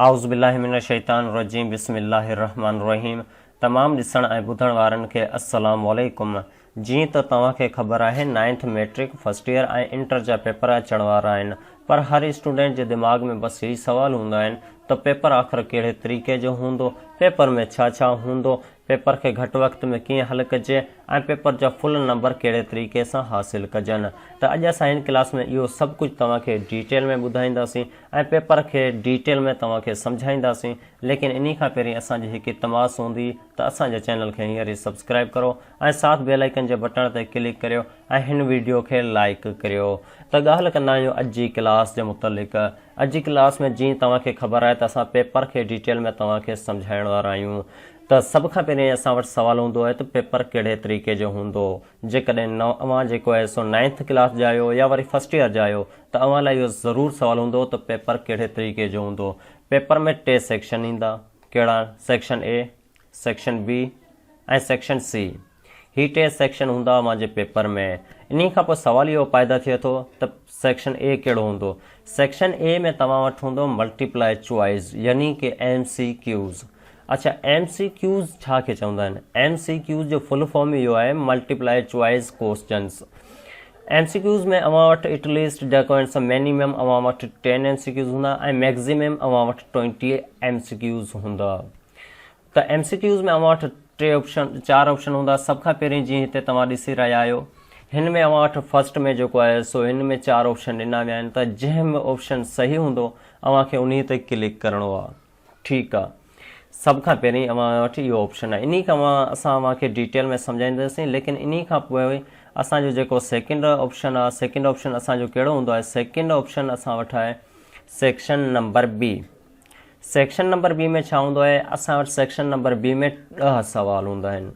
اعوذ بالله من الشيطان الرجيم بسم الله الرحمن الرحيم تمام ڏسڻ ۽ ٻڌڻ وارن کي السلام عليڪم جيئن ته توهان کي خبر آهي ninth matric first year ۽ inter جا پيپر اچڻ وارا آهن پر هر اسٽوڊنٽ جي دماغ ۾ بس هي سوال هوندا آهن ته پيپر آخر ڪهڙي طريقي جو هوندو پيپر ۾ ڇا ڇا هوندو پيپر کي گهٽ وقت ۾ ڪيئن حل ڪجي ۽ پيپر جا فل نمبر ڪهڙي طريقي سان حاصل ڪجن ته اڄ اسان هن ڪلاس ۾ اهو سڀ ڪجهه توهان کي ڊيٽيل ۾ ٻڌائينداسين ۽ پيپر کي ڊيٽيل ۾ توهان کي سمجهائينداسين ليڪن انهي کان پهرين اسان جي هڪ التماس هوندي ته اسان جي چينل کي هينئر ئي سبسڪرائب ڪرو ۽ ساٿ بيل آئيڪن جي بٽڻ تي ڪلڪ ڪريو ۽ هن ويڊيو کي لائيڪ ڪريو ته ڳالهه ڪندا آهيون اڄ جي ڪلاس جي متعلق اڄ جي ڪلاس ۾ جيئن توهان کي خبر آهي ته اسان پيپر کي ڊيٽيل ۾ توهان کي سمجهائڻ وارا آهيون ته سڀ کان پهرين اسان وٽ سوال هوندو آهي ته پيپر ڪهڙي طريقي جو هوندو جيڪڏهن اوهان جيڪو آهي سو نائنٿ ڪلاس جا آهيو يا وري فرسٽ ايئر جا آهيو ته اوهان لاء اهو ضرور سوال هوندو ته پيپر ڪهڙي طريقي جو هوندو پيپر ۾ ٽي سيڪشن ايندا ڪهڙا section A section B ۽ section C he T section هوندا اوهان جي پيپر ۾ انهي کان پوء سوال اهو پيدا ٿئي ٿو ته سيڪشن اي ڪهڙو هوندو سيڪشن اي ۾ توهان وٽ هوندو ملٽيپلائي چوائز يعني ڪي ايم سي ڪيوز اڇا ايم سي ڪيوز ڇا کي چوندا آهن ايم سي ڪيوز جو فل فارم اهو آهي multiply choice questions M C Qs ۾ اوهان وٽ ايٽ ليسٽ جيڪو آهن سو مينيمم اوهان وٽ ٽين ايم سي ڪيوز هوندا ۽ ميڪزيمم اوهان وٽ ٽوئنٽي ايم سي ڪيوز هوندا ته ايم سي ڪيوز ۾ اوهان وٽ ٽي آپشن چار آپشن هوندا سڀ کان پهرين جيئن هتي توهان ڏسي رهيا آهيو هن ۾ اوهان وٽ فرسٽ ۾ جيڪو آهي سو هن ۾ چار آپشن ڏنا ويا آهن ته جنهن به آپشن صحيح هوندو اوهان کي انهي تي ڪلڪ ڪرڻو آهي ٺيڪ آهي سڀ کان پهرين اوهان وٽ اهو آپشن آهي انهي کان اسان اوهان کي ڊيٽيل ۾ سمجهائينداسين ليڪن انهي کان پوء اسان جو جيڪو سيڪنڊ آپشن آهي سيڪنڊ آپشن اسان جو ڪهڙو هوندو آهي سيڪنڊ آپشن اسان وٽ آهي section number B section number B ۾ ڇا هوندو آهي اسان وٽ سيڪشن نمبر بي ۾ ڏهه سوال هوندا آهن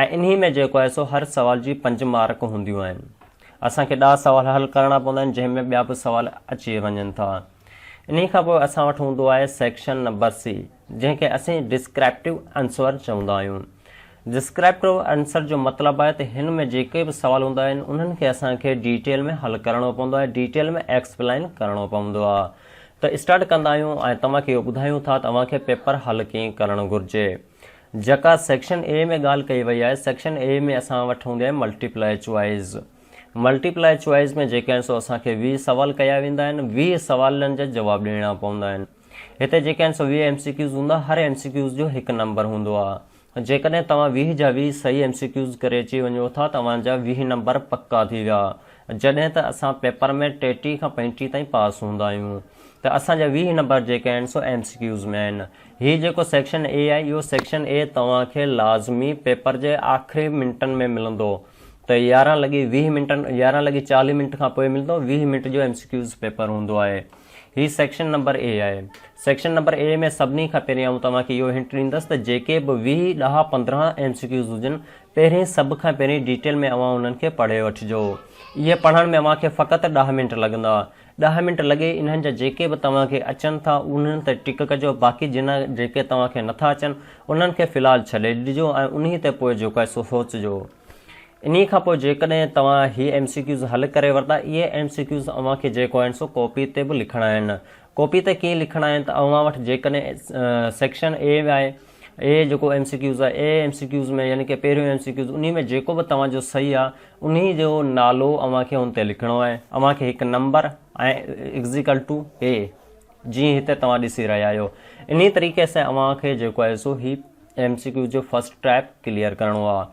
۽ انهي ۾ جيڪو آهي سو هر سوال جي پنج مارڪ هونديون آهن اسان کي ڏهه سوال حل ڪرڻا پوندا آهن جنهن ۾ ٻيا به سوال اچي وڃن ٿا انهي کان پوء اسان وٽ هوندو آهي سيڪشن نمبر سي جنهن کي اسين ڊسڪرائپٽو آنسر چوندا آهيون ڊسڪرائپٽو آنسر جو مطلب آهي ته هن ۾ جيڪي به سوال هوندا آهن انهن کي اسان کي ڊيٽيل ۾ حل ڪرڻو پوندو آهي ڊيٽيل ۾ ايڪسپلائن ڪرڻو پوندو آهي ته اسٽارٽ ڪندا آهيون ۽ توهان کي اهو ٻڌايون ٿا ته اوهان کي پيپر حل ڪيئن ڪرڻ گهرجي. جيڪا سيڪشن اي ۾ ڳالهه ڪئي وئي آهي سيڪشن اي ۾ اسان وٽ هوندي آهي ملٽيپلائي چوائز ملٽيپلائي چوائز ۾ جيڪي آهن سو اسان کي 20 سوال ڪيا ويندا آهن 20 سوالن جا جواب ڏيڻا پوندا آهن هتي جيڪي آهن سو 20 ايم سي ڪيوز هوندا هر ايم سي ڪيوز جو هڪ نمبر هوندو آهي جيڪڏهن توهان 20 جا 20 صحيح ايم سي ڪيوز ڪري اچي وڃو ٿا ته اوهان جا 20 نمبر پڪا ٿي ويا. جڏهن ته اسان پيپر ۾ 33 کان 35 تائين پاس هوندا آهيون ته اسان جا 20 نمبر جيڪي آهن سو ايم سي ڪيوز ۾ آهن. هي جيڪو سيڪشن اي آهي اهو سيڪشن اي توهان کي لازمي پيپر جي آخري منٽن ۾ ملندو ته 11 لڳي 20 منٽن 11 لڳي 40 منٽ کان پوء ملندو 20 منٽ جو ايم سي ڪيوز پيپر هوندو آهي. هي سيڪشن نمبر اي آهي. سيڪشن نمبر اي ۾ سڀني کان پهرين آئون توهان کي اهو هنٽ ڏيندس ته جيڪي به 20، ڏهه، 15 ايم سي ڪيوز هجن پهرين سڀ کان پهرين ڊيٽيل ۾ اوهان انهن کي پڙهي وٺجو. اهي پڙهڻ ۾ اوهان کي فقط ڏهه منٽ لڳندا. ڏهه منٽ لڳي انهن جا جيڪي به توهان کي اچن ٿا انهن تي ٽڪ ڪجو باقي جن جيڪي توهان کي نٿا اچن انهن کي في الحال ڇڏي ڏجو ۽ انهي تي پوء جيڪو آهي سو سوچجو. انهي کان پوء جيڪڏهن توهان هي ايم سي ڪيوز حل ڪري ورتا اهي ايم سي ڪيوز اوهان کي جيڪو آهن سو ڪاپي تي به لکڻا آهن ڪاپي تي ڪيئن لکڻا آهن ته اوهان وٽ جيڪڏهن سيڪشن اي آهي اي جيڪو ايم سي ڪيوز آهي اي ايم سي ڪيوز ۾ يعني ڪي پهريون ايم سي ڪيوز انهي ۾ جيڪو به توهان جو صحيح آهي انهي جو نالو اوهان کي ان تي لکڻو آهي اوهان کي هڪ نمبر ۽ ايگزيڪل ٽو اي جيئن هتي توهان ڏسي رهيا آهيو انهي طريقي سان اوهان کي جيڪو آهي سو هي ايم سي ڪيوز جو فرسٽ ٽائپ ڪليئر ڪرڻو آهي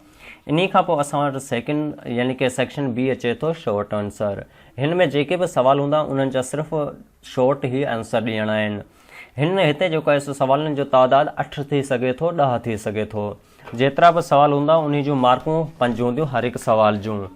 انهي کان پوء اسان وٽ سيڪنڊ يعني ڪي سيڪشن بي اچي ٿو شارٽ آنسر هن ۾ جيڪي به سوال هوندا انهن جا صرف شارٽ ئي آنسر ڏيڻا آهن هن هتي جيڪو آهي سو سوالن جو تعداد اٺ ٿي سگهي ٿو ڏهه ٿي سگهي ٿو جيترا به سوال هوندا انهي جون مارڪون پنج هونديون هر هڪ سوال جون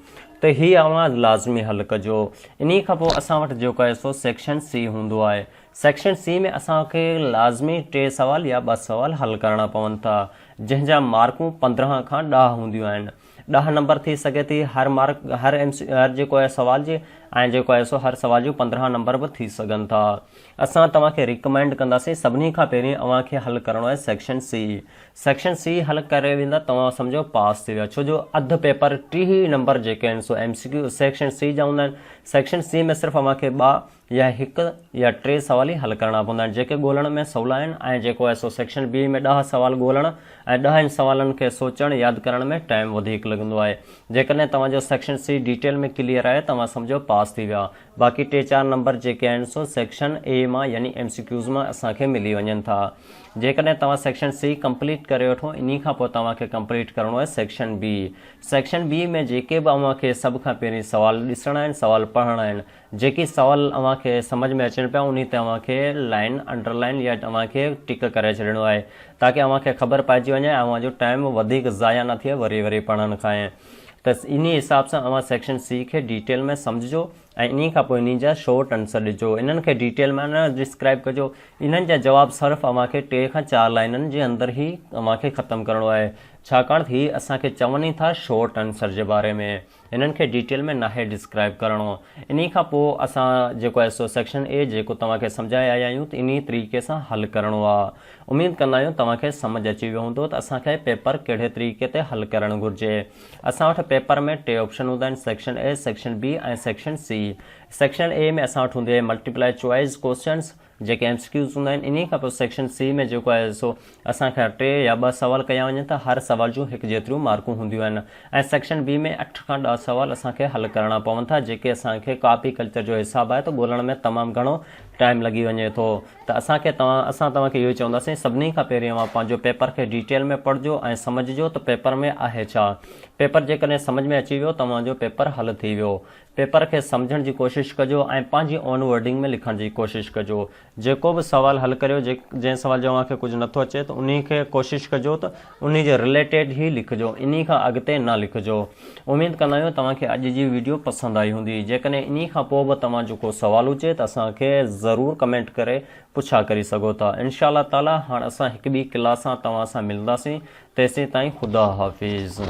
ته هي اوهان لازمي حل ڪجو انهي کان پوء اسان وٽ جيڪو آهي سو سيڪشن سي هوندو آهي سيڪشن سي ۾ اسان کي لازمي ٽي سوال يا ٻه سوال حل ڪرڻا پون ٿا جنهن جا مارڪون 15 کان 10 هونديون آهن. 10 نمبر ٿي سگهي ٿي هر مارڪ هر ايم سي هر جيڪو آهي سوال جي ۽ جيڪو آهي سو هر سوال جون 15 نمبر به ٿي سگهن ٿا. اسان توهان کي ريڪمينڊ ڪنداسين سڀني کان پهرين اوهان کي حل ڪرڻو آهي سيڪشن سي. سيڪشن سي حل ڪري ويندا توهان سمجهو پاس ٿي ويا ڇو جو اڌ پيپر 30 ئي نمبر جيڪي آهن سو ايم سي ڪيو سيڪشن سي جا هوندا آهن. سيڪشن سي ۾ صرف اوهان کي ٻه يا هڪ يا ٽي سوال ئي حل ڪرڻا پوندا آهن جيڪي ڳولڻ ۾ سولا آهن ۽ جيڪو آهي سو سيڪشن بي ۾ ڏهه سوال ڳولڻ ۽ ڏهن سوالن کي سوچڻ ياد ڪرڻ ۾ ٽائيم وڌيڪ لڳندو آهي. جيڪڏهن توهان جو سيڪشن سي ڊيٽيل ۾ ڪليئر آهي توهان سمجهو پاس ٿي ويا. باقي ٽي چار نمبر جيڪي آهن سو سيڪشن اي مان يعني ايم سي ڪيوز مان اسان کي ملي وڃن ٿا. جيڪڏهن توهان سيڪشن سي ڪمپليٽ ڪري وٺو انهي کان پوء توهان کي ڪمپليٽ ڪرڻو آهي سيڪشن بي. سيڪشن بي ۾ جيڪي به اوهان کي سڀ کان پهرين سوال ڏسڻا آهن سوال پڙهڻا آهن جيڪي سوال اوهان کي سمجهه ۾ اچن پيا انهي تي اوهان کي لائن انڊر لائن يا اوهان کي ٽڪ ڪري ڇڏڻو آهي تاڪه اوهان کي خبر پئجي وڃي ۽ اوهان جو ٽائيم وڌيڪ ضايع نه ٿئي وري وري پڙهڻ کان ته انهي حساب سان اوهان سيڪشن سي کي ڊيٽيل ۾ سمجهجو ۽ انهي کان پوء انهي جا شارٽ آنسر ڏجو انهن کي ڊيٽيل ۾ نه ڊسڪرائب ڪجو انهن جا جواب صرف اوهان کي ٽي کان چار لائنن جي اندر ئي اوهان کي ختم ڪرڻو آهي ڇاڪاڻ ته هي اسان کي چون ئي ٿا شارٽ آنسر جي باري ۾ انهن کي ڊيٽيل ۾ ناهي ڊسڪرائب ڪرڻو انهي کان پوء اسان جيڪو آهي سو سيڪشن اي جيڪو توهان کي سمجهائي آيا آهيون ته انهي طريقي سان حل ڪرڻو آ اميد ڪندا آهيون توهان کي سمجهه اچي ويو هوندو ته اسان کي پيپر ڪهڙي طريقي تي حل ڪرڻ گهرجي اسان وٽ پيپر ۾ ٽي آپشن هوندا آهن section A section B ۽ section C section A ۾ اسان وٽ هوندي آهي ملٽيپلائي چوائز ڪوسچنس جيڪي ايم سي ڪيوز هوندا آهن انهي کان پوء سيڪشن سي ۾ جيڪو آهي سو اسان کان ٽي يا ٻه سوال ڪيا وڃن ٿا هر سوال جون هڪ جيتريون مارڪون هونديون آهن ۽ سيڪشن بي ۾ اٺ کان ڏهه سوال اسان کي حل ڪرڻا پون ٿا جيڪي اسان کي ڪاپي ڪلچر جو حساب آهي ته ڳولڻ ۾ تمام گهڻو ٽائيم لڳي وڃي ٿو ته اسان کي توهان اسان توهان کي اهو ئي چونداسين سڀني کان پهرين اوهان پنهنجو پيپر کي ڊيٽيل ۾ پڙهجو ۽ سمجهجو ته پيپر ۾ آهي ڇا پيپر جيڪڏهن سمجهه ۾ اچي ويو توهان جو پيپر حل ٿي ويو پيپر کي سمجهڻ جي ڪوشش ڪجو ۽ پنهنجي اون ورڊنگ ۾ لکڻ جي ڪوشش ڪجو. جيڪو به سوال حل ڪريو جنهن سوال جو اوهان کي ڪجهه نٿو اچي ته انهي کي ڪوشش ڪجو ته انهي جي رليٽيڊ ئي لکجو انهي کان اڳتي نه لکجو. اميد ڪندا آهيون توهان کي اڄ جي ويڊيو پسند آئي هوندي. جيڪڏهن انهي کان پوء به توهان جو ڪو سوال هجي ته اسان کي ضرور ڪمينٽ ڪري پڇا ڪري سگهو ٿا. انشاء الله تعالي هاڻ اسان هڪ ٻي ڪلاس سان توهان سان ملنداسين تيسين تائين خدا حافظ.